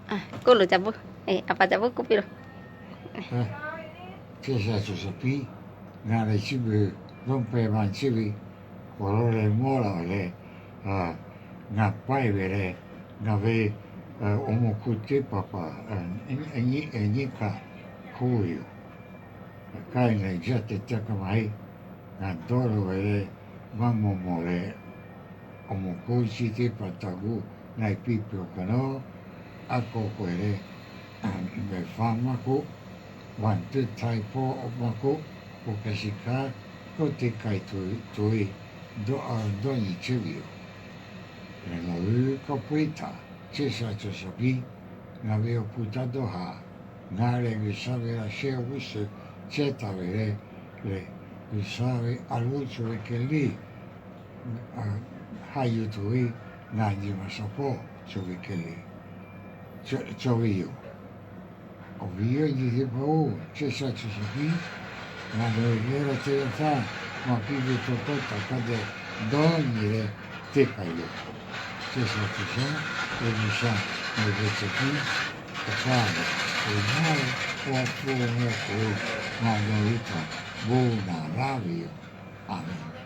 K'oˆ loˬ, a pa ca buˆ k'oˆ piˇ loˬ. Chehˇ sha cawˬ shaˍ piˇ, ngaˬ lehˬ chi beuꞈ dawˇ pehˍ ma chehˇ ve, awˬ lawn leh mawˇ la ve leh, ngaˬ paiˇ ve leh, ngaˬ ve awˬ moˍ hk'oˆ teˇ hpaˍ hpaˍ nyiˇ hkanˍ hk'oˆ ve yoˬ. Kaˇ lehˬ jaˇ tehꞈ ca ka maˇ heˆ. Ngaˬ dawˇ la ve leh, maˇ mawˬ mawˬ leh, awˬ moˍ hk'oˆ chi teˇ hpaˍ taˍ g'uˇ na e piˇ peuˬ awˬ kaꞈ nawˉ, a k'aw k'awehˬ leh, mehˬ faˇ maˇ k'oˆ, vaˬ teˇ htaiˍ hpawˇ maˇ k'oˆ, k'o ka shiˍ hkaˉ k'oˆ te k'ai tuˬ ve, dawˇ nyi chehˇ ve yoˬ. Lehˬ ngaˬ hui kawˇ peuˇ htaꞈ chehˇ sha cawˬ shaˍ piˇ. Ngaˬ ve awˬ pon taˇ dawˇ haˍ. Ngaˬ lehˬ G'uiˬsha ve laꞈ sheh awˬ g'uˇ suhˍ chehˇ taˍ ve leh, lehˬ G'uiˬsha ve a loˉ cawˬ ve kehˬ le, haꞈ yuˬ tuˬ ve ngaˬ nyi ma shaˍ hpawˇ cawˬ ve kehˬ le, cawˬ ve yoˬ. Awˬ viˉ awˬ nyi teˇ hpaˍ-oˬ, chehˇ sha cawˬ shaˍ piˇ. Ngaˬ nawˬ hui lehˬ la chehˇ yaˇ htaˇ, maˇ piˇ ve tawˇ hkawˇ htaꞈ hk'a dehꞈ dawˇ nyi leh teˇ hpaˍ yoˬ. Chehˇ sha cawˬ shaˍ, G'uiˬsha nawˬ hui cawˬ piˇ. Awˬ pa lehˬ, awˬ yaˇ awˬ hpfuhˇ awˬ meh k'o, ngaˬ nawˬ hui htaꞈ bon naˍ laˇ ve yoˬ. A menˍ.